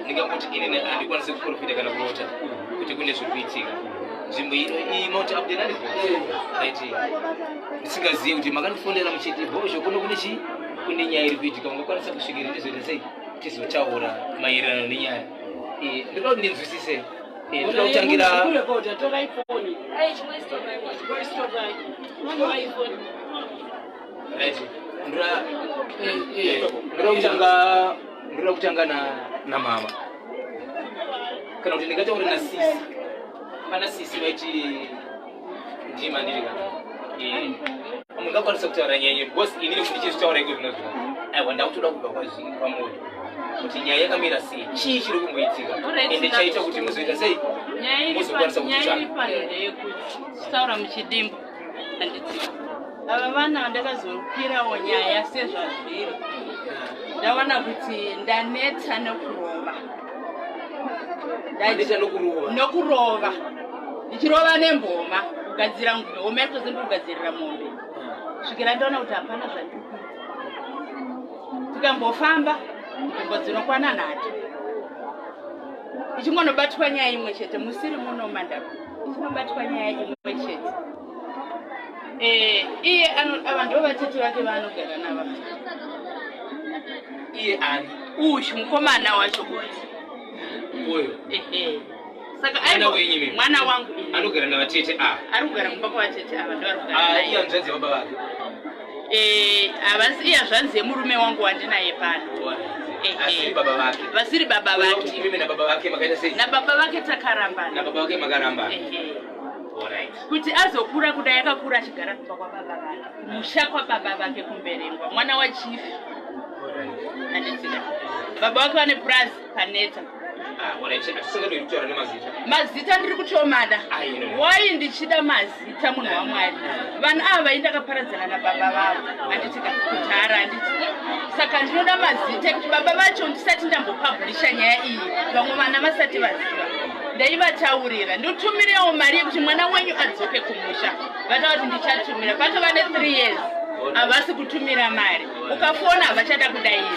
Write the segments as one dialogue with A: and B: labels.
A: Ndingangoti inini handikwanisi kuprofita kana kurota kuti kune zviri kuitika. Nzvimbo ino iyi Mount Abden ari right. Ndisingazivi kuti makandifonera muchiti bhozho kuno kune chii? Kune nyaya iri kuitika ungakwanisa kusvikira ndizoita sei? Tizotaura maererano nenyaya. Eh, ndinoda kuti ndinzwisise. Eh, ndinoda kutangira
B: Kurekoda torai foni. Chimwe Torai foni.
A: Right. Ndinoda ndinoda kutanga ndinoda kutanga na namama. Kana kuti ndingataure na sisi. Pana sisi vaiti ndima ndiri kana. Eh. Mungakwanisa kutaura nyaya yenyu because inini kuti ndichizvitaura iko zvino zvino. Aiwa ndakutoda kubva kwazviri kwamuri. Kuti nyaya yakamira sei? Chii chiri kumboitika?
B: Alright,
A: Ende chaita kuti muzoita sei?
B: Nyaya iri
A: Muzokwanisa
B: pa- nyaya iri
A: kutitsvaka.
B: pano ndeyekuti tichitaura muchidimbu handiti ava vana ndakazokwirawo nyaya sezvazviri ndaona kuti ndaneta nekurova
A: Ndaneta nokurova.
B: Nokurova ndichirova nemboma kugadzira home yacho ndiri kugadzirira mombe svikira ndaona kuti hapana zvandiri kuita tikambofamba nzvimbo dzinokwana nhatu ichingonobatwa nyaya imwe chete musiri muno mandapa ichinobatwa nyaya imwe chete. Eh, iye ava ndo vatete vake vaanogara nava.
A: Iye ani?
B: Uyu mukomana wacho kuti.
A: Uyo.
B: Ehe. Saka
A: mwana wenyu mimi.
B: Mwana wangu ini.
A: Anogara navatete ava.
B: Ari kugara kumba kwavatete ava ndo ari kugara.
A: Ah, iye hanzvadzi yababa vake.
B: Eh, havasi iye hanzvadzi yemurume wangu wandinaye pano.
A: Asiri baba vake.
B: Vasiri baba vake.
A: Imimi nababa vake makaita sei?
B: Nababa vake takarambana.
A: Nababa vake makarambana.
B: Ehe.
A: Alright.
B: Kuti azokura kudai akakura achigara kumba kwababa vake. Musha kwababa vake kumberengwa. Mwana wachief.
A: Alright.
B: Handitsika. Baba vake vane purazi paneta.
A: Ah, alright. Atisingadi kutaura nemazita.
B: Mazita ndiri kutomada.
A: Ai, no.
B: Wai ndichida mazita munhu waMwari. Vanhu ava vai ndakaparadzana nababa vavo. Handitika kudhara handiti. Saka ndinoda mazita ekuti baba vacho ndisati ndambopublisha nyaya iyi vamwe vana vasati vaziva. Ndaivataurira ndotumirewo mari yekuti mwana wenyu adzoke kumusha. Vataura kuti ndichatumira. Patova ne 3 years havasi kutumira mari. Ukafona havachada kudaira.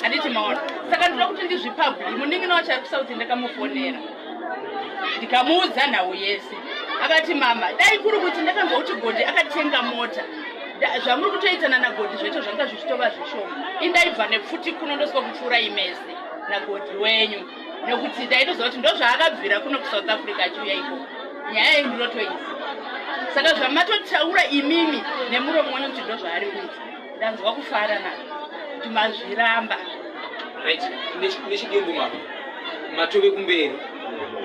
B: Handiti maona. Saka ndinoda kuti ndizvipublish. Munin'ina wacho ari kuSouth ndakamufonera. Ndikamuudza nhau yese. Akati mama, dai kuri kuti ndakanzwa kuti Godi akatenga mota. Zvamuri kutoitana naGodi zvacho zvanga zvichitova zvishoma. Indaibva nepfuti kuno ndosvika kupfuura imese naGodi wenyu. Nekuti ndaitoziva kuti ndozvaakabvira kuno kuSouth Africa achiuya ikoko. Nyaya iyi ndinotoiziva. Saka zvamatotaura imimi nemuromo wenyu kuti ndozvaari kuita. Ndanzwa kufara nazvo kuti mazviramba.
A: Right. Nechidimbu mama. Matove kumberi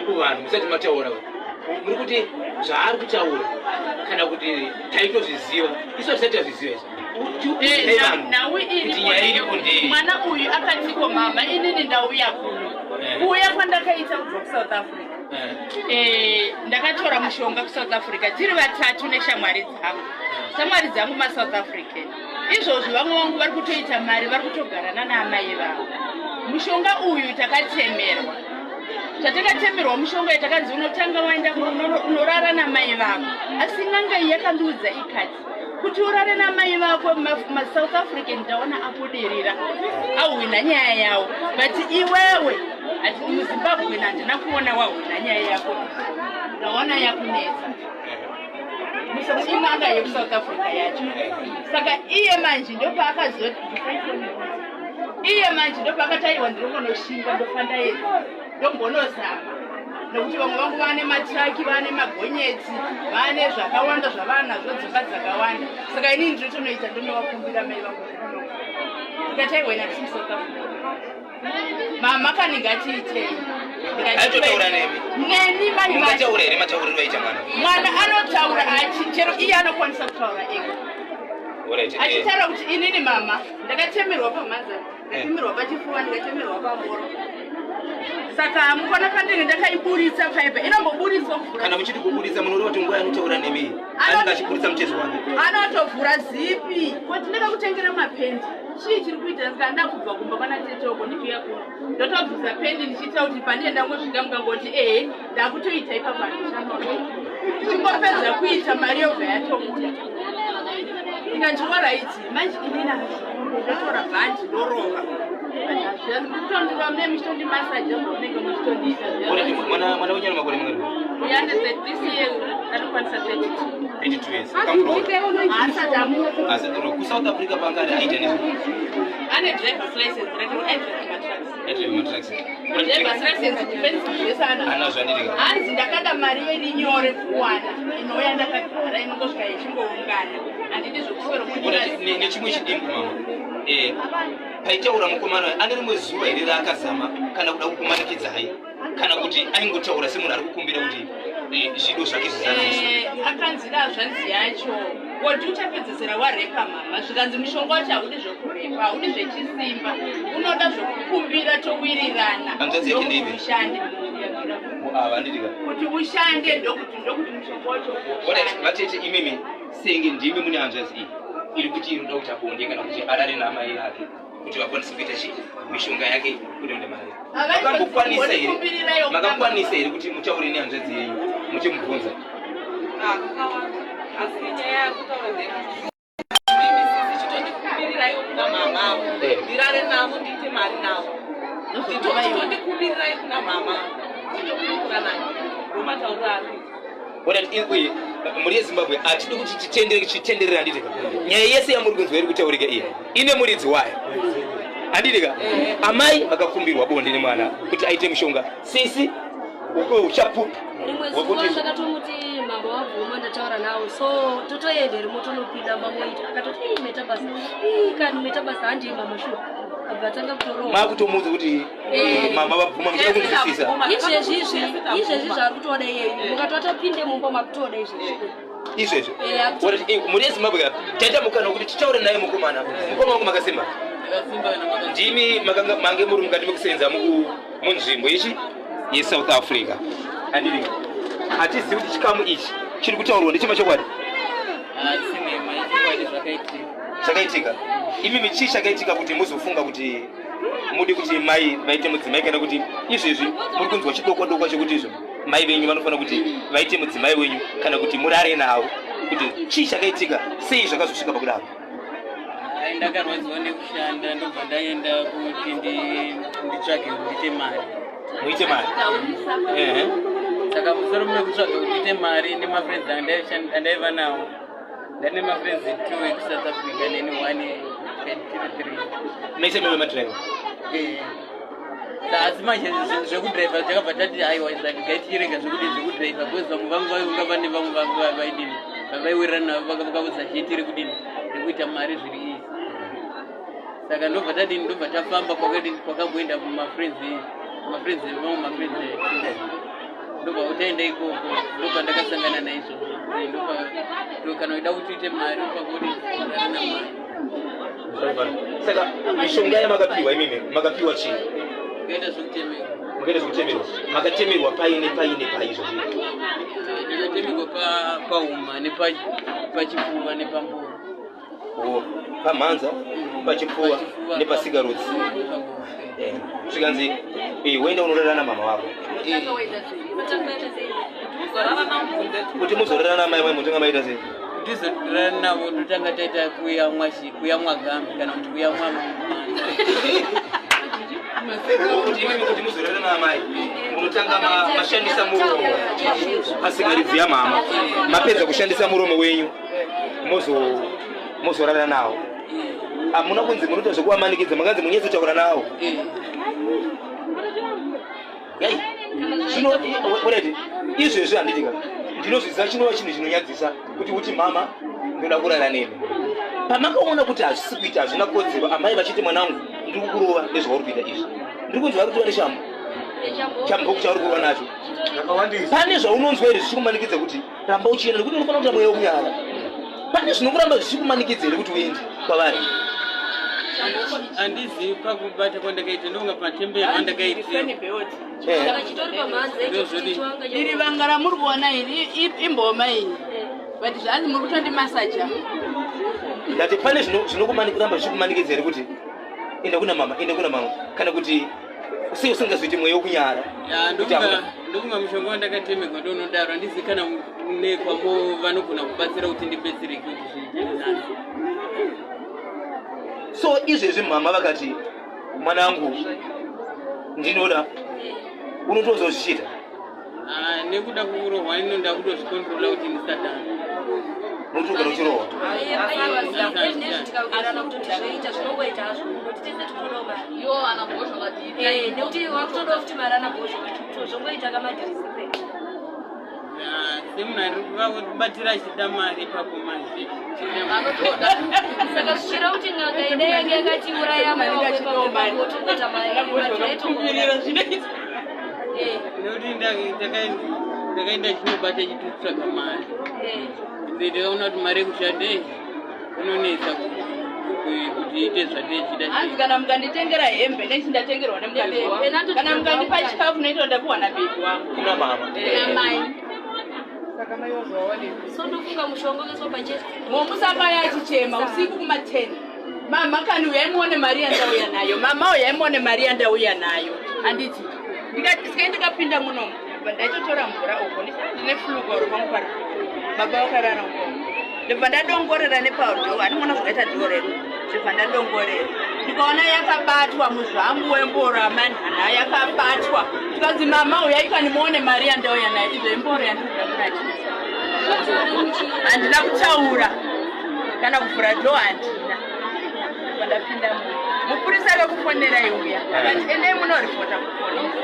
A: kuvanhu musati mataura. Muri kuti zvaari kutaura kana kuti taitozviziva. Isu hatisati tazviziva izvi.
B: Eh,
A: Vanhu.
B: nhau iri
A: Kuti nyaya iripo ndei.
B: mwana uyu akatiko mama inini ndauya kuno
A: Eh.
B: kuuya kwandakaita kubva kuSouth Africa.
A: Eh.
B: Eh, ndakatora mushonga kuSouth Africa tiri vatatu neshamwari dzangu. Shamwari dzangu maSouth African. Izvozvi vamwe vangu vari kutoita mari vari kutogara nana amai vavo. Mushonga uyu takatemerwa. Tatakatemerwa mushonga uyu takanzi unotanga waenda unorara namai vako. Asi n'anga iyi yakandiudza ikati kuti urare namai vako maSouth African ndaona abudirira ahwina nyaya yawo, but iwewe muZimbabwe handina kuona wahwina nyaya yako, ndaona yakunetsa. In'anga yekuSouth Africa yacho. Saka iye manje ndopaakazoti iye manje ndopaakataiwa ndinongonoshinga ndofa ndaedza ndombonozama nekuti vamwe vangu vane matraki vane magonyeti vane zvakawanda zvavanazvo dzimba dzakawanda. Saka inini ndinotonoita ndonovakumbira mai vangu ndikataiwa ina tiri South Africa. Mama kani ngatiitei.
A: Aitotaura nemi?
B: Neni mai vacho.
A: Mungataura here matauriro aita mwana?
B: Mwana anotaura achi chero iye anokwanisa kutaura ega.
A: Alright, eh.
B: Achitaura kuti inini mama ndakatemerwa pamhanza, ndakatemerwa pachifuva, ndikatemerwa pamboro. Saka mukona pandini ndakaiburitsa paipa inomboburitswa kuvhura.
A: Kana muchiti kuburitsa munoreva kuti nguva yanotaura nemi anenge achiburitsa mutezo wake.
B: Anotovhura zipi. Ko ndakakutengera mapendi. Chii chiri kuita saka ndakubva kumba kwana tete uko ndichiuya kuno. Ndotobvisa pendi ndichiita kuti pandine ndangosvika mukangoti ehe ndakutoita ipapo handichanonoki. Ndichingopedza kuita mari yobva yatobuda. Ndikati alright manje inini ndotora bhandi ndorova. Kutondira mune muchitondimasaja zvamunenge muchitondiita.
A: Mwana mwana wenyu ane makore mangani?
B: Uyane this year anokwanisa 32.
A: 32 years. Kamuroora.
B: Haasati amuroora.
A: Asi ndiro kuSouth Africa panga ari aita nezvo.
B: Ane driver's license rake aidrive matrucks.
A: Aidrive matrucks.
B: Driver's license defense zvese ana.
A: Ana zvandirika.
B: Hanzi ndakada mari iri nyore kuwana inouya ndakagara inongosvika ichingoungana. Handidi zvokuswera
A: kuti nechimwe chidimbu mama. Eh paitaura mukomana uyu ane rimwe zuva here raakazama kana kuda kukumanikidzai kana kuti aingotaura semunhu ari kukumbira kuti eh, zvido zvake zvizadziswe
B: eh, akanzira hazvanzi yacho woti uchapedzesera warepa mama zvikanzi mushonga wacho haudi zvekurepa haudi zvechisimba unoda zvekukumbira towirirana
A: hanzvadzi yake ndeipi
B: ushande
A: ava handitika
B: kuti ushande ndokuti ndokuti mushonga wacho
A: vatete imimi senge ndimi mune hanzvadzi iyi iri kuti iri kuda kuti abonde kana kuti arare naamai ake kuti vakwanise kuita chi mishonga yake kuti aone mari makambokwanisa here makakwanisa here kuti mutaure nehanzvadzi yenyu muchimubvunza
C: asi nyaya yakutaura ndeyekuti chitondikumbirirai kuna mama avo eh. ndirare navo ndiite mari navo chitondikumbirirai kuna mama chitokumbira naye ndomatauriro ari
A: Uye mhuri yezimbabwe hatidi kuti titenderere chitenderere handiti ka nyaya yese yamuri kunzwa iri kutaurika iyi ine muridzi wayo handiti ka amai vakakumbirwa bonde nemwana kuti aite mushonga sisi uchapupu
D: rimwe zuva ndakatomuti mama wabvuma ndataura nawo so totoenda here motonopinda mamoita akatoti ii meta basa ii kani meta basa handii mama shuwa abva atanga kutorowa
A: makutomuudza kuti eh. mama vabvuma muchida kunzwisisa
D: izvezvi izvi izvezvi zvaari kutoda iyeyu mukati watopinde mumba makutoda izvezvi
A: izvezvi eh, mhuri yezimbabwe taita mukana wekuti titaure naye mukomana mukoma wangu makasimba ndimi mange muri mukati mekusenza munzvimbo ichi yesouth africa andiri hatizivi kuti chikamu ichi chiri kutaurwa ndechemachokwadi zvakaitika imimi chii chakaitika kuti muzofunga kuti mude kuti mai vaite mudzimai kana kuti izvezvi muri kunzwa chidokwa dokwa chekuti izvo mai venyu vanofanira kuti vaite mudzimai wenyu kana kuti murare navo kuti chii chakaitika sei zvakazosvika pakudaro
E: ndakarwadziwa nekushanda ndobva ndaenda kuti nditsvage ndiite mari
A: muite mari
E: saka musoro mekutsvaga kuti ndiite mari nemafriends andaiva nawo ndane mafriends two ekusouth africa neni one and tiri three
A: mese meve madriver
E: eh. asi manje zvekudriver takabva tati aiwa regai tichirega zvekudi zvekudriver because vamwe vangu vainga vane vamwe vaidini vavaiwirirana navo vakaudza chii tiri kudini nekuita mari zviri easy saka ndobva tadini ndobva tafamba kwakadini kwakamboenda mumafriends mafriends vamwe mafriends ndobva utaenda ikoko ndobva ndakasangana naizvozvo ndobva kana uida kuti uite mari upakuti rarana mari
A: saka mishonga yamakapiwa imimi makapiwa chii
E: mukaita zvekutemerwa
A: mukaita zvekutemerwa makatemerwa paine paine pai izvozvo
E: ndakatemerwa pauma nepachifuva nepamboro
A: Oh, pamhanza pachipfuva nepasikarudzi eh, zvikanzi eh, woenda unorara namama vako kuti muzorara namai mai motanga maita sei
E: tizorara navo totanga taita kuyamwa kuyamwa gambi kana kuti kuyamwa
A: kuti imimi kuti muzorara naamai munotanga mashandisa muromo pasikaridzi yamama mapedza kushandisa muromo wenyu mozorara nawo hamuna kunzi munoita zvekuvamanikidza makanzi munyatsotaura nawo yai zvino oreti izvezvi handitika ndinozviziva chinova chinhu chinonyadzisa kuti uti mama ndoda kurara nemi pamakaona kuti hazvisi kuita hazvina kodzero amai vachiti mwanangu ndiri kukurova nezvauri kuita izvi ndiri kunzi vari kutiva neshambo chamboko chauri kurova nacho pane zvaunonzwa here zvichikumanikidza kuti ramba uchienda nekuti unofanira kuita mweya wekunyara pane zvinokuramba zvichikumanikidza here kuti uende kwavari
E: handizivi pakubata kwandakaita ndonga patemberi pandakaita
B: iri vanga ramuri kuona iri imboma iyi but zvanzi muri kutondimasaja
A: ndati pane zvinokuramba zvichikumanikidza here kuti enda kuna mama enda kuna mama kana kuti sei usingazoiti mweya wekunyara
E: ndokunga mushonga wandakatemerwa ndounodaro handizi kana nekwamo vanogona kubatsira kuti ndibetsereke kuti zviite nani
A: so izvezvi mama vakati Mwanangu ndinoda unotozo zvichiita.
E: Ah, nekuda kurohwa ino ndakutozvikontrola kuti ndisadaro.
A: Unotogara uchirohwa.
D: Tikawirirana kutoti zvoita zvinongoita hazvo nekuti tese tikutodawo mari.
C: Yo ana bhozho vati.
D: Eh, nekuti wakutodawo futi mari ana bhozho zvongoita kamadhirisi.
E: Ah, semunhu ari kubatira achida mari ipapo manje.
D: Saka zvichireva kuti n'anga idai yange yakatiuraya mai wako ipapo ipapo tokuita
E: Kumirira zvinoita. Nekuti ndakaenda chinobata chitotsvaga mari. Ndikaona kuti mari yekushanda iyi inonetsa kuti iite zvatechida.
B: Hanzi kana mukanditengera hembe nechi ndatengerwa nemukadzi wangu. Kana mukandipa chikafu noita ndapiwa nabhebhi wangu.
A: Kuna mama.
B: Namai.
D: So ndofunga mushonga ukaiswa pachest.
B: Momusamai achichema usiku kuma 10. Mama kani uyai muone mari yandauya nayo. Mama uyai muone mari yandauya nayo. Handiti. Ndikati sikai ndikapinda munomu. Ndaitotora mvura uko. Ndine flu kwaro pangu pari. Baba vakarara uko. Ndobva ndadongorera nepadhoo. Handimona zvakaita dhoo redu. Ndobva ndadongorera. Ndikaona yakabatwa muzvambu wemboro amanhana yakabatwa. Tikanzi mama uyai kani muone mari yandauya nayo. Izvo imboro yandiri kuda kuratidza. Handina kutaura kana kuvhura dhoo handina. Ndobva ndapinda muno. Mupurisa akakufonerai uya. Akati endai munoripota kupolisi.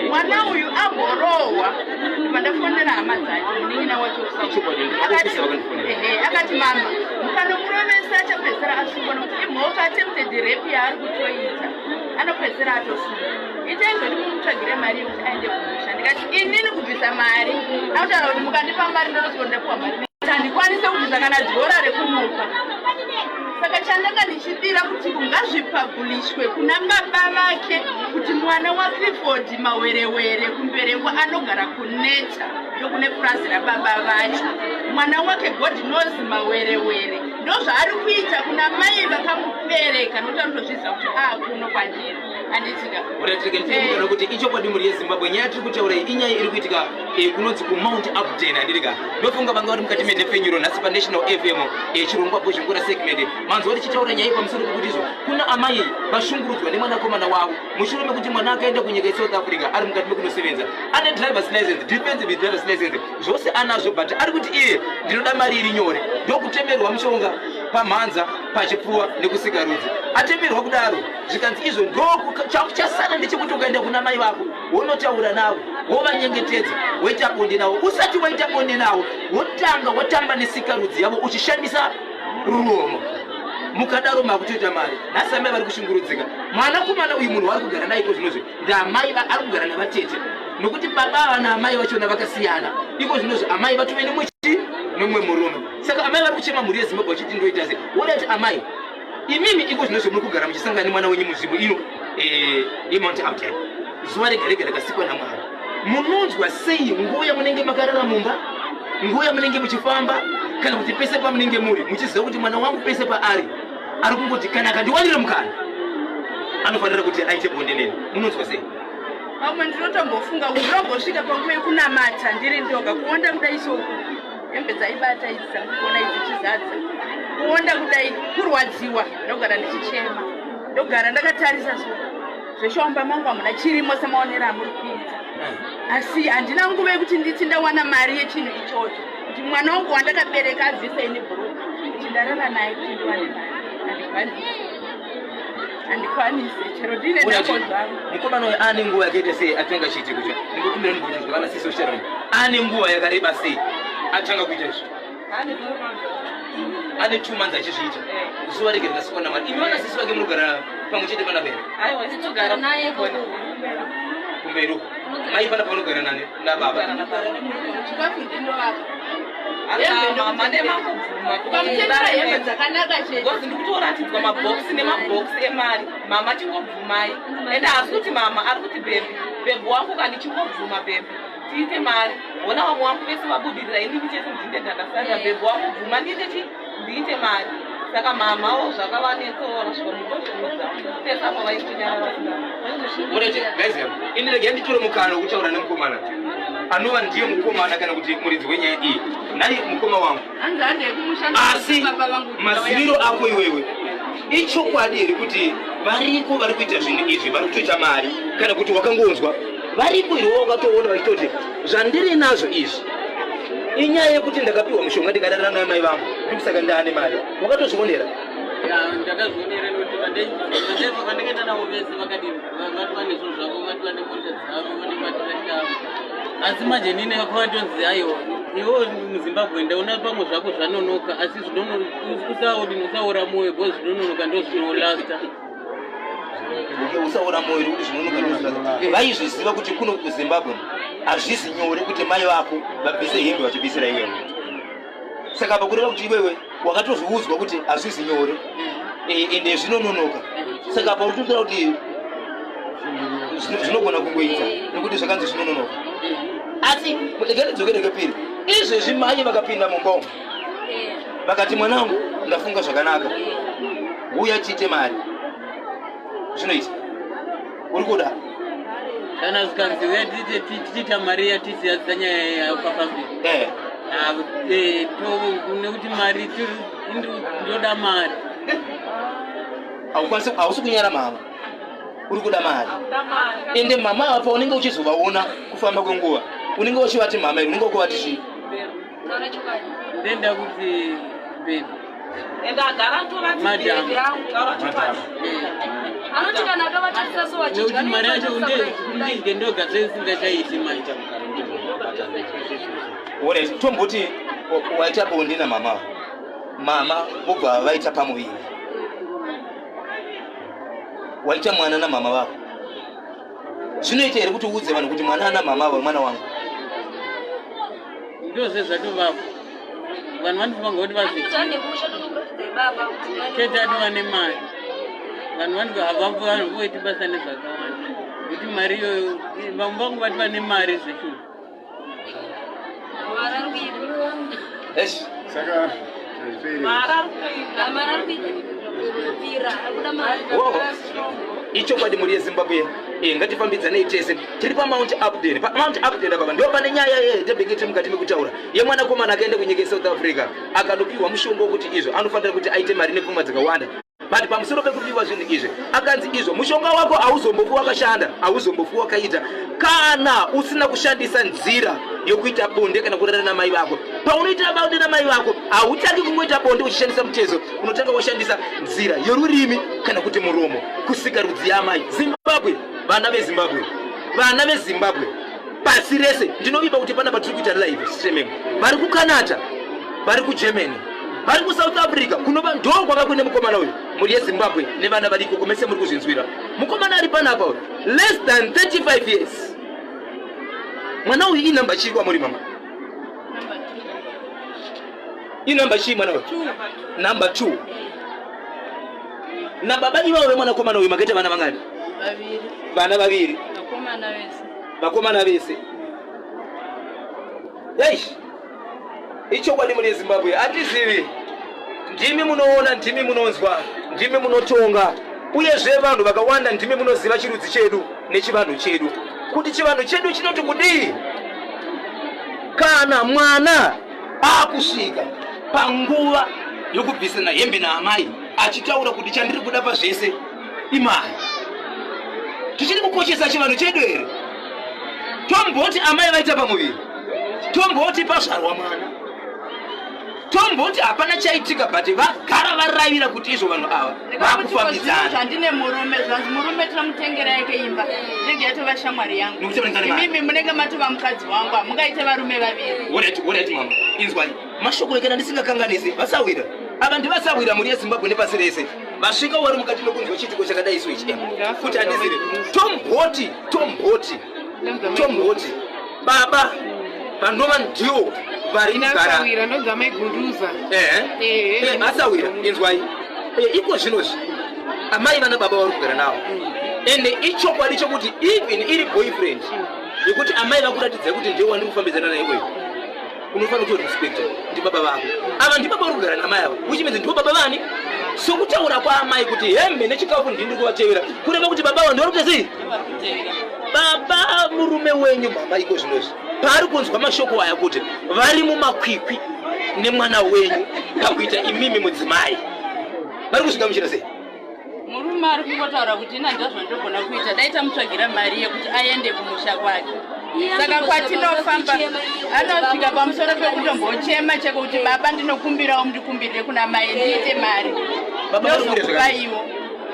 B: Mwana uyu amborohwa. Ndobva ndafonera hama dzake munin'ina wacho
A: Ichokwadi,
B: akati
A: ndikupisa vakandifonera.
B: Ehe, akati mama mukanomuromesa achapedzisira asungwa nokuti imhoka attempted rape yaari kutoita anopedzisira atosungwa. Itai zvoti mumutsvagire mari yekuti aende kumusha. Ndikati inini kubvisa mari anotaura kuti mukandipa mari ndonosvika ndapiwa mari handikwanise kubvisa kana dhora rekumupa. Saka chandanga ndichidira kuti ngazvipabhulishwe kuna baba vake kuti mwana waClifford Mawerewere kuMberengwa anogara kuneta ndokune purazi rababa vacho. Mwana wake God knows Mawerewere ndozvaari kuita kuna mai vakamubereka nokuti anotozviziva kuti aakuno kwandiri. Handitika.
A: Uratirike ndikuona kuti ichokwadi mhuri yeZimbabwe nyaya tiri kutaura iyi inyaya iri kuitika kunonzi kuMount Upden handirika. Ndofunga vanga vari mukati menhepfenyuro nhasi paNational FM chirongwa Bhozhongora segment. Manzwa tichitaura nyaya pamusoro pekuti izvo kuna amai vashungurudzwa nemwanakomana wavo mushure mekuti mwana akaenda kunyika yeSouth Africa ari mukati mekunosevenza. Ane driver's license, defensive driver's license, zvose anazvo but ari kuti iye ndinoda mari iri nyore. Ndokutemerwa mushonga pamhanza, pachipfuwa nekusikarudzi. Atemerwa kudaro zvikanzi izvo ndochasara ndechekuti ukaenda kuna mai vako wonotaura navo wovanyengetedza woita bonde navo. Usati waita bonde navo wotanga watamba nesikarudzi yavo uchishandisa ruromo. Mukadaro makutoita mari. Nhasi amai vari kushungurudzika. Mwanakomana uyu munhu waari kugara naye iko zvinozvi ndaamai ari kugara navatete nokuti baba ava naamai vachona vakasiyana. Iko zvinozvi amai vatove nemwe chii nemumwe murume. Saka amai vari kuchema mhuri yeZimbabwe vachiti ndoita sei. Woda kuti amai imimi iko zvinozvi muri kugara muchisangana nemwana wenyu munzvimbo ino yeMount Upton. Zuva rega rega rakasikwa naMwari. Munonzwa sei nguva yamunenge makarara mumba, nguva yamunenge muchifamba, kana kuti pese pamunenge muri muchiziva kuti mwana wangu pese paari ari kungoti kana akandiwanira mukana anofanira kuti aite bonde neni. Munonzwa sei?
B: Pamwe ndinotombofunga kuti ndinombosvika panguva yekunamata ndiri ndoga kuonda kudai soku hembe dzaibata idzi dzangukuona idzi chizadza kuonda kudai kurwadziwa ndogara ndichichema ndogara ndakatarisa so zveshaumba mangu hamuna chirimo semaonero amuri kuita asi handina nguva yekuti nditi ndawana mari yechinhu ichocho kuti mwana wangu wandakabereka abvise ini bhuruka kuti ndarara naye kuti ndiwane mari. Handikwanise chero ndine
A: Unati,
B: ndako zvangu.
A: Mukomana uyu ane nguva yakaita sei atanga chiiti kuti ndikukumbira ndikuti vana sisi Sharon ane nguva yakareba sei atanga kuita izvi? Ane 2 months achizviita. Zuva rega rikasikwa naMwari. Imi vana sisi vake munogara pamwe chete pana bere?
C: Aiwa,
D: Tinogara naye ikoko.
A: Kumberi uko. Mai pana paunogara nani nababa?
B: Chikafu ndinovapa.
C: Mama nemakubvuma
B: Ukamutengera hembe dzakanaka chete.
C: Because ndikutoratidzwa mabhokisi nemabhokisi emari. Mama chingobvumai. Ende haasi kuti mama ari kuti bhebhi bhebhi wangu kani chingobvuma bhebhi tiite mari. Hona vamwe wangu vese vabudirira inini chete ndinde ndakasarira. Bhebhi wangu bvuma ndiite chi ndiite mari. Saka mamawo zvakavanetsawo vakasvika mubozviudza pese apa vaitonyarara kudaro.
A: Murete, guys, ini regai nditore mukana wekutaura nemukomana anova ndiye mukomana kana kuti muridzi wenyaya iyi. Nhai mukoma wangu,
B: Hanzi handei kumusha
A: asi
B: baba vangu.
A: maziviro ako iwewe Ichokwadi here kuti variko vari kuita zvinhu izvi vari kutoita mari kana kuti wakangonzwa variko here wakatoona vachitoti zvandiri nazvo izvi inyaya yekuti ndakapiwa mushonga ndikarara namai vangu ndikusaka ndaane mari wakatozvionera?
E: Ndakazvionera nekuti vandakaenda navo vese vakati vati vane zvinhu zvavo, vati vane mota dzavo, vane matirakita avo, asi manje nini vakatonzi aiwa, iwo muZimbabwe ndaona pamwe zvako zvanonoka, asi usaodini, usaora mwoyo because zvinononoka ndo zvinolasta.
A: Usaora mwoyo nekuti zvinonoka ndozvinolasta. Vaizviziva kuti kuno kuZimbabwe hazvisi nyore kuti mai vako vabvise hembe vachibvisira iwewe. Saka apa kureva kuti iwewe wakatozviudzwa kuti hazvisi nyore ende zvinononoka. Saka apa uri kutotaura kuti zvinogona kungoita nekuti zvakanzi zvinononoka. Asi rega ndidzokere kepiri. Izvezvi mai vakapinda mumba umu vakati, mwanangu, ndafunga zvakanaka, uya tiite mari, zvinoita? Uri kuda?
E: Kana zvikanzi uya tichiita mari yatisiya nyaya yapafambiri, nekuti mari ndoda mari.
A: Haukwanisi, hausi kunyara mama, uri kuda mari. Ende mama ava paunenge uchizovaona kufamba kwenguva, unenge uchivati mama here? Unenge ukuvati chii?
D: Taura chokwadi.
E: Ndenda kuti baby.
C: Ende agara atovati
E: Madam.
C: baby yangu, taura chokwadi.
D: Anoti kana akavatarisa so
E: nekuti
D: vachidya
E: mari yacho ndidye ndoga zvesingachaiti manje.
A: Alright, tomboti waita bonde namama, mama vobva vaita pamuviri, waita mwana namama vako. Zvinoita here kuti uudze vanhu kuti mwana ana mama ava mwana wangu?
E: Ndozve zvatovapo, vanhu vanofunga kuti vazvi chete atova nemari. Vanhu vanhu voiti basa nezvakawanda kuti mari iyoyo, vamwe vangu vati vane mari zveshuwa.
A: Eish.
F: Saka hazviperi.
C: Mari ari kutoita.
A: Wow. Ichokwadi mhuri yeZimbabwe, ngatifambidzanei tese. Tiri paMount Upden. PaMount Upden apa ndo pane nyaya yetebheketi mukati mekutaura yemwanakomana akaenda kunyika yeSouth Africa, akanopiwa mushonga wekuti izvo anofanira kuti aite mari nepfuma dzakawanda. But pamusoro pekupiwa zvinhu izvi, akanzi izvo mushonga wako hauzombofi wakashanda, hauzombofi wakaita kana usina kushandisa nzira yokuita bonde kana kurara namai vako. Paunoita bonde namai vako, hautangi kungoita bonde uchishandisa mutezo, unotanga washandisa nzira yorurimi kana kuti muromo kusika rudzi yamai. Zimbabwe, vana veZimbabwe, vana veZimbabwe pasi rese, ndinovimba kuti pana patiri kuita live streaming, vari kuCanada, vari kuGermany, vari kuSouth Africa, kunova ndo kwava kune mukomana uyu. Mhuri yeZimbabwe nevana vari ikoko mese muri kuzvinzwira. Mukomana ari panapa uyu, less than 35 years. Mwana uyu inhamba chii kwamuri, mama? Inhamba chii mwana uyu? Number 2. Nababa ivavo vemwanakomana uyu makaita vana vangani?
B: Vaviri.
A: Vana vaviri.
B: Vakomana vese.
A: Vakomana vese. Eish, ichokwadi mune Zimbabwe, hatizivi. Ndimi munoona, ndimi munonzwa, ndimi munotonga. Uyezve vanhu vakawanda ndimi munoziva chirudzi chedu nechivanhu chedu, kuti chivanhu chedu chinoti kudii kana mwana akusvika panguva yokubvisana hembe naamai achitaura kuti chandiri kuda pazvese imari. Tichiri kukoshesa chivanhu chedu here? Tomboti amai vaita pamuviri, tomboti pazvarwa mwana, tomboti hapana chaitika, but vagara varavira kuti izvo vanhu ava vakufambidzana.
B: Zvandine murume, zvanzi murume tinomutengera yake imba, inenge yatova shamwari yangu.
A: Nokuti vanenge vane mari.
B: Imimi munenge matova mukadzi wangu, hamungaite varume vaviri.
A: Alright mama, inzwai mashoko ekana ndisingakanganisi. Vasawira ava ndivasawira mhuri yeZimbabwe nepasi rese vasvika wari mukati mekunzwa chiitiko chakadai so ichi, kuti handizivi. Tomboti baba vanova ndiwo vari kugara
G: Inasawira ndonzi Maigunduza.
A: Ehe. Asawira, inzwai. Iko zvinozvi amai vana baba vari kugara navo, ende ichokwadi chokuti even iri boyfriend yekuti amai vakuratidzai kuti ndiwo wandiri kufambidzana naye uyu, unofanira kutorespecta ndibaba vako ava, ndibaba vari kugara namai ava, which means ndiwo baba vani. Sokutaura kwaamai kuti hembe nechikafu ndini kuvatevera, kureva kuti baba ava ndivari kuita sei? Baba murume wenyu, mama, iko zvinozvi paari kunzwa mashoko aya kuti vari mumakwikwi nemwana wenyu pakuita imimi mudzimai. Vari kuzvigamuchira sei?
B: Murume ari kungotaura kuti ina ndozvandogona kuita, dai tamutsvagira mari yekuti aende kumusha kwake. Saka kwatinofamba anosvika pamusoro pekutombochema cheko kuti baba ndinokumbirawo mundikumbirire kuna mai ndiite mari.
A: Baba vari kuita zvakanaka.
B: Ndozokupaiwo.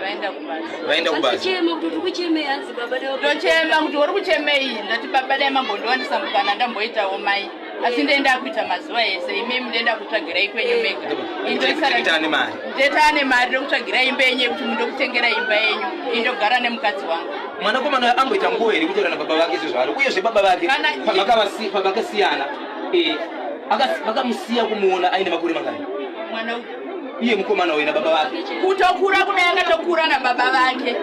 B: Vaenda kubasa.
A: Vaenda kubasa.
D: Kuchema kuti uri kuchemei hanzi baba dai
B: Ndochema kuti uri kuchemei, ndati baba dai mambondiwanisa mukana ndamboitawo mai, asi ndenda kuita mazuva ese imimi ndenda kutsvagirai kwenyu mega.
A: Tete ane mari.
B: Tete ane mari ndokutsvagirai imba yenyu yekuti mundokutengera imba yenyu indogara nemukadzi wangu.
A: Mwanakomana uyu amboita nguva here kutaura nababa vake sezvaari, uyezve baba vake pavakasiyana vakamusiya kumuona aine makore mangani?
B: Mwana uyu
A: Iye mukomana uyu nababa vake
B: kutokura kudai akatokura nababa vake.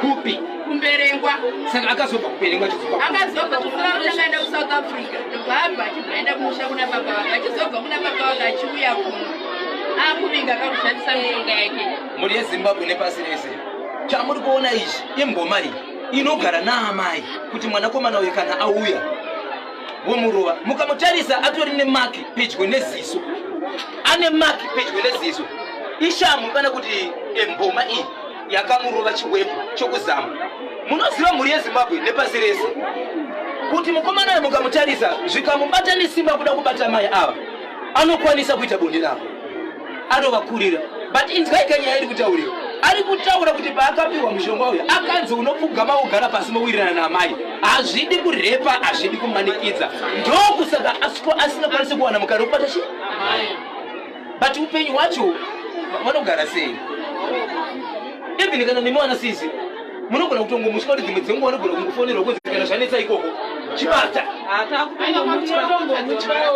A: Kupi?
B: Kumberengwa.
A: Saka akazobva kuMberengwa achidzoka?
B: Akazobva kusara kutanga aenda kuSouth Africa, ndobva abva achibva aenda kumusha kuna baba vake, achizobva kuna baba vake achiuya kuno akuvinga kakushandisa mishonga yake.
A: Mhuri yeZimbabwe nepasi rese, chamuri kuona ichi imboma iyi inogara naamai kuti mwanakomana uyu kana auya vomurova. Mukamutarisa atori nemaki pedyo neziso, ane maki pedyo neziso, ishamu kana kuti mboma iyi yakamurova chiwepo chokuzama. Munoziva mhuri yeZimbabwe nepasi rese kuti mukomana uyu mukamutarisa zvikamubata nesimba kuda kubata mai ava, anokwanisa kuita bonde navo, anovakurira. But inzwai kanyaya iri kutauriwa. Ari kutaura kuti paakapiwa mushonga uyu akanzi unopfugama wogara pasi mowirirana naamai, hazvidi kurepa, hazvidi kumanikidza, ndokusaka asingakwanisi kuwana mukana wekubata chii. But upenyu hwacho vanogara sei? Even kana nemi wana sisi munogona kutongomusvika kuti dzimwe dzenguva vanogona kungofonerwa kunzi kana zvanetsa ikoko chibata.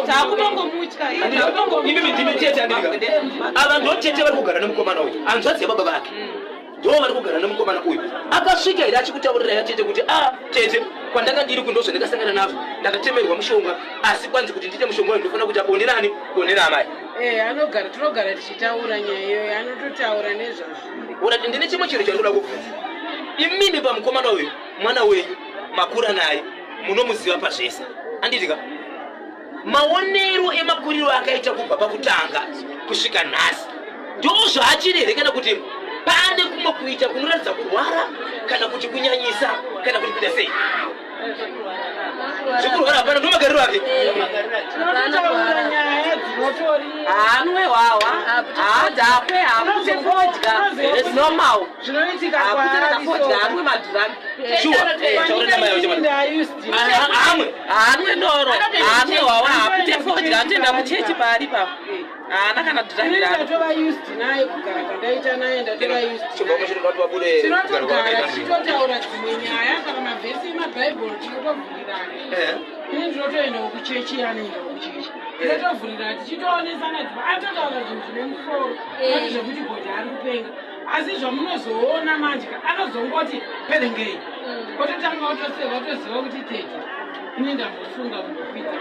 C: Takutongomutya.
A: Imi ndimi tete, andika ava ndo tete vari kugara nemukomana uyu, hanzvadzi yababa vake, ndo vari kugara nemukomana uyu. Akasvika here achikutaurirai atete kuti a tete, kwandanga ndiri kundo zvandakasangana nazvo, ndakatemerwa mushonga, asi kwanzi kuti ndiite mushonga uyu ndofanira kuita bonde nani? Bonde naamai?
G: Anogara, tinogara tichitaura nyaya iyoyo, anototaura nezvazvo.
A: Urati ndine chimwe chinhu chandinoda kubvunza imimi pamukomana uyu. Mwana wenyu makura naye, munomuziva pazvese, anditika? Maonero emakuriro akaita kubva pakutanga kusvika nhasi ndo zvaachiri here, kana kuti pane kumwe kuita kunoratidza kurwara kana kuti kunyanyisa kana kuti kuita sei? Zvekurwara hapana, ndo magariro ake.
G: Tinototaura nyaya dzinotori.
C: Haanwe hwahwa, haadhakwe, haapute fodya, normal.
G: Zvinoitika.
C: Haapute kana fodya, haanwe madrug.
A: Sure, taura namai vacho. Amwe.
C: Haanwe doro, haanwe hwahwa, haapute fodya, anotoenda kuchechi paari papo, haana kana drug.
G: Ini ndatova used naye, kugara kwandaita naye ndatova used.
A: Chobva muchiri kuti vabude.
G: Tinotogara tichitotaura dzimwe nyaya kana mavhesi emabhaibheri, tinotovhurirana. Ini ndinotoendawo kuchechi, anoendawo kuchechi, tinotovhurirana tichitoonesana, anototaura zvinhu zvine musoro, kwete zvekuti godhi ari kupenga. Asi zvamunozoona manje anozongoti perengei, ototanga otoseva, otoziva kuti tete, ini ndambofunga kumbokwidza,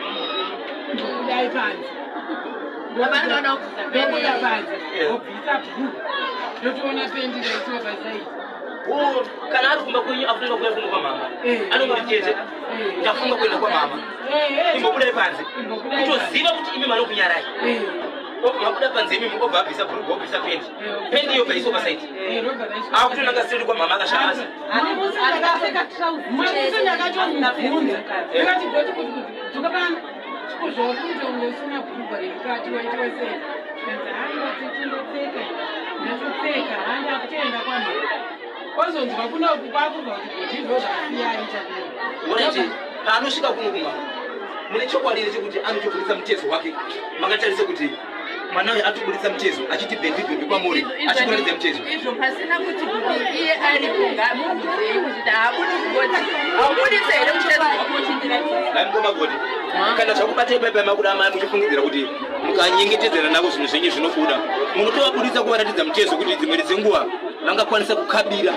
G: mbokudai panze, ndobuda panze, obvisa bhuru, ndotoona pendi raisiwa pasaidi.
A: Kana ari kumba kwenyu akutoenda kuya kumba kwamama, anongoti tete, ndafunga kuenda kwamama, imbobudai panze, kutoziva kuti imi manokunyarai. Mabuda panze imimi, obva abvisa bhurugwa, obvisa pendi, pendi yobva iswa pasaidi, akutonanga seri kwamama akashamasa.
G: Mamusi ndakatomubvunza, ndikati goti kuti kuti dzoka pano, zvauri kuita kunge usina bhurugwa remukati, waitiwa sei? Kanzi haiwa tete, ndopfeka, ndatopfeka, handi akutoenda kwamama, ozonzwa kunoku kwakubva kuti goti ndo zvasiya aita kuno.
A: Orati paanosvika kuno kumama, mune chokwadi here chekuti anotoburitsa mutezo wake? Makatarisa kuti mwana uyu atoburitsa mutezo achiti baby, baby kwamuri, achikuratidza mutezo?
B: Izvo pasina kuti kuti iye aripo, ngamubvunzei kuti haabudi kugoti haubudisa here mutezo wako uchindiratidza.
A: Dai mukoma goti kana zvakubatai pai pai makuda amai, muchifungidzira kuti mukanyengetedzera navo zvinhu zvenyu zvinobuda, munotovabudisa kuvaratidza mutezo kuti dzimweni dzenguva vangakwanisa kukabira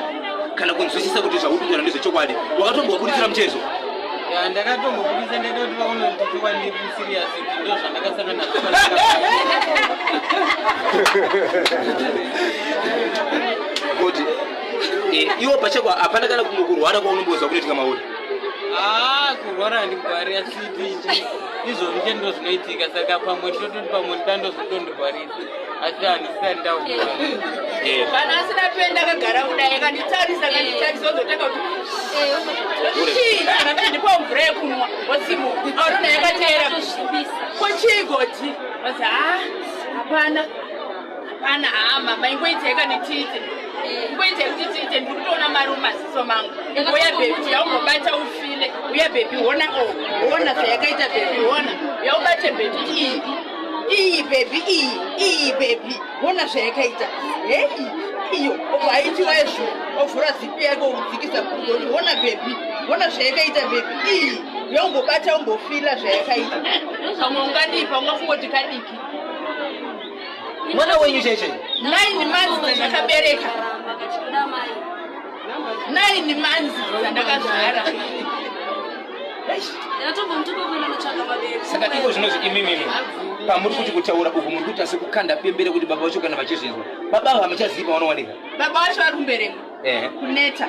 A: kana kunzwisisa kuti zvauri kutaura ndezvechokwadi? Wakatombovabudisira mutezo?
E: Ya, ndakatombobudisa, ndaida kuti vaone kuti chokwadi ndiri serious, kuti ndo zvandakasangana nazvo.
A: Kuti iwo pachako hapana kana kumwe kurwara kwaunombozwa kunoitika mauri?
E: Ah, kurwara. Kurwara handigwari, asi izvozvi chete ndo zvinoitika. Saka pamwe tototi pamwe ndandozotondogwarisa, asi handisati ndakugwara.
B: Kana asina penda, akagara kudai, akanditarisa, akanditarisa, ozotanga kuti chii? Kana ndati ndipawo mvura yekunwa, osimuka, aona yakateera ko chii goti vazi, ha, hapana, hapana. Ha, mama, ingoitai kani tiite, ingoitai kuti tiite. Ndiri kutoona mari mumaziso mangu. Uya baby, yaumbobata ufile. Uya baby, ona, o ona zvayakaita baby, ona, yaubate baby, iyi, iyi baby, iyi, iyi baby, ona zvayakaita. Hei, iyo obva aitiwa izvo, ovhura zipi yake, okudzikisa bhurugwa, kuti ona baby, ona zvayakaita baby, iyi, yaumbobata, umbofila zvayakaita. Pamwe ungandipa, ungafungoti kadiki.
A: Mwana wenyu chaichai?
B: 9 months dzandakabereka, 9 months dzandakazvara.
A: Saka iko zvinozvi imimimi pamuri kuti kutaura uku, muri kuita sekukanda pembere kuti baba vacho kana vachizvinzwa, baba ava hamuchazivi pavanowanika?
B: Baba vacho vari kuMberengwa. Kuneta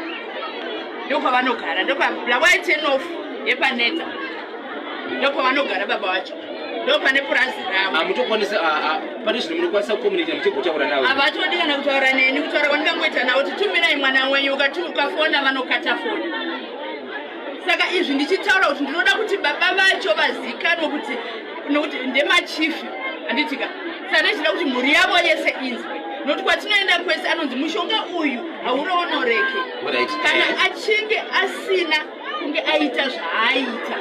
B: ndokwavanogara, ndopaBulawayo turn-off yepaNeta, ndopavanogara baba vacho, ndopane purazi ravo.
A: Hamutokwanisi, pane zvinhu munokwanisa kucommunicate muchigotaura navo?
B: Havatodi kana kutaura neni. Kutaura kwandingangoita navo kuti tumirai mwana wenyu, ukati ukafona vanokata foni. Saka izvi ndichitaura kuti ndinoda kuti baba vacho vazikanwe kuti nokuti ndemachifi, handitika? Saka ndichida kuti mhuri yavo yese inzwe, nokuti kwatinoenda kwese anonzi mushonga uyu hauronoreke. Kana achinge asina kunge aita zvaaita,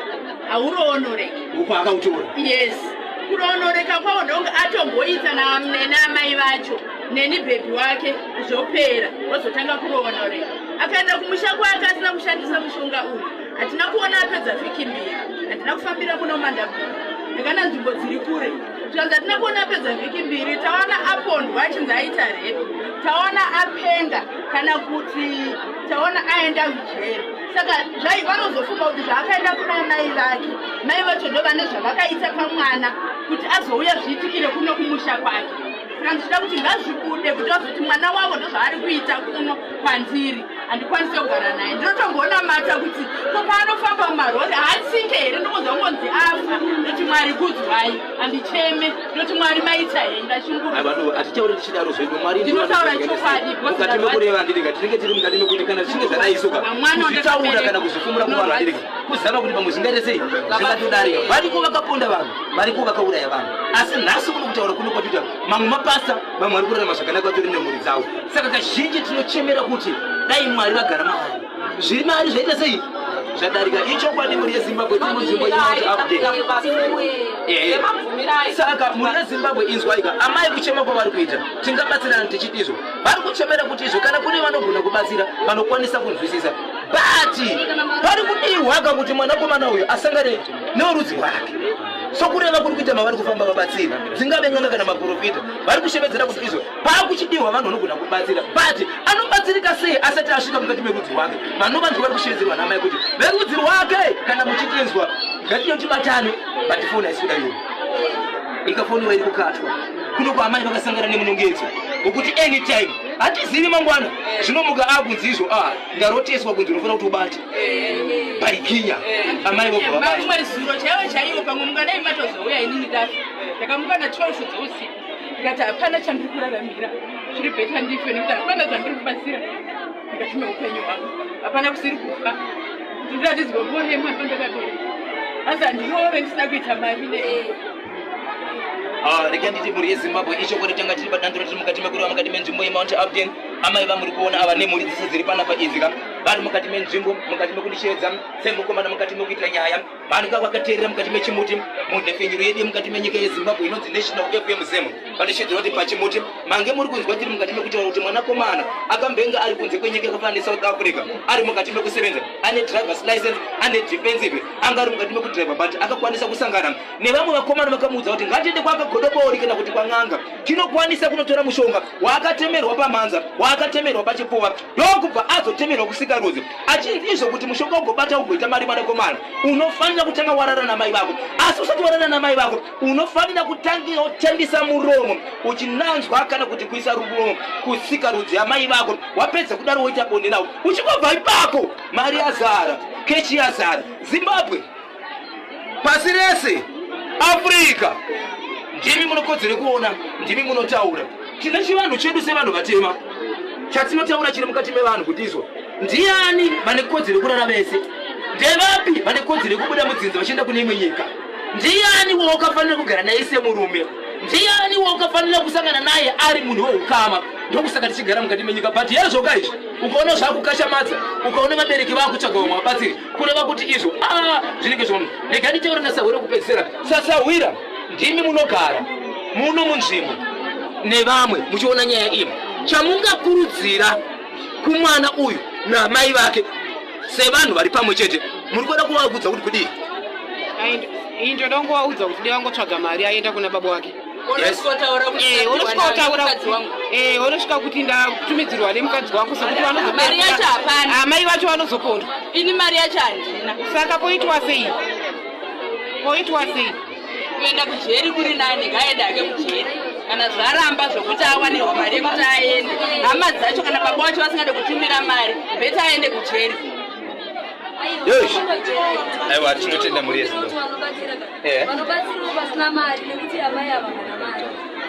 B: hauronoreke.
A: Uko akautora.
B: Yes, kuronoreka kwavo ndonge atomboita nena amai vacho neni baby wake, zvopera, wazotanga kuronoreka. Akaenda kumusha kwake asina kushandisa mushonga uyu, hatina kuona apedza vhiki 2. Handina kufambira kuno Mandagura, ndakana nzvimbo dziri kure. Zvikanzi hatina kuona apedza vhiki 2, tawana apondwa achinzi aita rape, tawana apenga, kana kuti taona aenda kujeri. Saka zvai vanozofunga kuti zvaakaenda kuna mai vake, mai vacho ndo vane zvavakaita pamwana kuti azouya zviitikire kuno kumusha kwake. Saka ndichida kuti ngazvibude kuti vazoti mwana wavo ndo zvaari kuita kuno kwandiri, handikwanisi kugara naye. Ndinotombonamata kuti ko paanofamba mumarori haatsike here? Ndinozwa ngonzi afa, ndoti Mwari kudzwai, handicheme, ndoti Mwari maita henyu, ndashungurwa.
A: Abado, hatichauri tichidaro zvedu. Mwari ndiwo
B: Ndinotaura
A: anoziva.
B: chokwadi, because
A: Mukati mekureva, handirika, tinenge tiri mukati mekuti kana zvichinge zvadaisoka,
B: Mwana
A: kuzvitaura
B: wandakabereka.
A: kana kuzvifumura kuvanhu, handirika, kuzama kuti pamwe zvingaite sei, zvingatodarika. Variko vakaponda vanhu, variko vakauraya vanhu, asi nhasi kuno kutaura kuno kwatoita mamwe mapasta, vamwe vari kurarama zvakanaka, vatori nemhuri dzavo. Saka kazhinji tinochemera kuti dai Mwari vagara maari, zviri mari zvaita sei, zvadarika. Ichokwadi, mhuri yeZimbabwe, tiri munzvimbo yeMount Hampden. Saka mhuri yeZimbabwe, inzwaika amai kuchema kwavari kuita. Tingabatsirana tichiti izvo vari kuchemera kuti izvo kana kune vanogona kubatsira, vanokwanisa kunzwisisa, but pari kudiwaka kuti mwanakomana uyu asangane neurudzi rwake. Sokureva kuri kuita mavari kufamba vabatsiri, dzingave n'anga kana maprofita, vari kushevedzera kuti izvo paakuchidiwa vanhu vanogona kubatsira, but anobatsirika sei asati asvika mukati merudzi rwake? Vanovanzwa vari kushevedzerwa namai kuti verudzi rwake, kana muchitinzwa, ngatiyo tibatane. But foni haisi kuda iyoyo, ikafoniwa iri kukatwa. Kuno kwaamai vakasangana nemunongedzo wekuti anytime, hatizivi mangwana zvinomuka akunzi izvo, a ndaroteswa kunzi unofanira kuti ubate paikinya. Amai vobva vabata.
B: Mamwe zuro chaiwo chaiwo, pamwe mungadai matozouya inini dafa. Ndakamuka na12 dzeusiku, ndikati hapana chandiri kuraramira, zviri better ndife, nekuti hapana zvandiri kubatsira mukati meupenyu hwangu, hapana kusiri kufa. Ndiratidzwa pore mwana ndakabereka, asi handirove ndisina kuita mari ne
A: Ah, rega nditi mhuri yeZimbabwe, ichokwadi tanga tiri padandiro, tiri mukati mekureva mukati menzvimbo yeMount Hampden. Amai vamuri kuona ava nemhuri dzese dziri panapa idzi ka, vari mukati menzvimbo, mukati mekundisheedza semukomana, mukati mekuita nyaya. Vanhu ka vakateerera mukati mechimuti munhepfenyuro yedu mukati menyika yeZimbabwe inonzi National FM Zem, vanoshedzera kuti pachimuti mange muri kunzwa tiri mukati mekutaura kuti mwanakomana akambenga ari kunze kwenyika yakafanana neSouth Africa, ari mukati mekusevenza, ane drivers license, ane defensive, anga ari mukati mekudriver, but akakwanisa kusangana nevamwe vakomana vakamuudza kuti ngatiende kwakagodobori kana kuti kwang'anga, tinokwanisa kunotora mushonga waakatemerwa pamhanza, waakatemerwa pachipfuva, ndokubva azotemerwa kusikarudzi, achinzi izvo kuti mushonga ugobata, ugoita mari, mwanakomana, unofanira kutanga warara namai vako. Asi usati warara namai vako, unofanira kutangira kutambisa muromo uchinanzwa kana kuti kuisa ruromo kusikarudzi yamai vako. Wapedza kudaro, woita bonde navo. Uchingobva ipapo, mari yazara, cash yazara. Zimbabwe. Pasi rese Afrika, ndimi munokodzere kuona, ndimi munotaura. Tine chivanhu chedu sevanhu vatema chatinotaura chiri mukati mevanhu kuti izvo ndiani vane kodzero yekurara vese, ndevapi vane kodzero yekubuda mudzinza vachienda kune imwe nyika, ndiani waukafanira kugara naye semurume, ndiani waukafanira kusangana naye ari munhu weukama. Ndokusaka tichigara mukati menyika. But hezvoka izvi ukaona zvakukashamadza, ukaona vabereki vakutsvaga vamwe vabatsiri, kureva kuti izvo zvinenge zvona. Rega nditaure nasahwira kupedzisira. Sasahwira, ndimi munogara muno munzvimbo nevamwe muchiona nyaya iyi, chamungakurudzira kumwana uyu namai vake sevanhu vari pamwe chete, muri kuda kuvaudza kuti kudii?
G: Iyi ndoda kungovaudza kuti dai vangotsvaga mari aenda kuna baba wake.
B: Unosvikotaura kuti
G: unosvikotaura
B: mukadzi wangu.
G: Unosvika kuti ndatumidzirwa nemukadzi wangu sekuti
B: Mari yacho hapana.
G: Amai vacho vanozopondwa.
B: Ini mari yacho handina.
G: Saka poitwa sei? Poitwa sei?
B: Kuenda kujeri kuri nani, ngaende hake kujeri. Kana zvaramba zvokuti awanirwa mari yekuti aende, hama dzacho kana baba wacho vasingade kutumira mari, better aende kujeri.
A: Yes. Aiwa, tinotenda mhuri yeZimbabwe.
D: Vanobatsirawo vasina mari nekuti amai ava vana mari.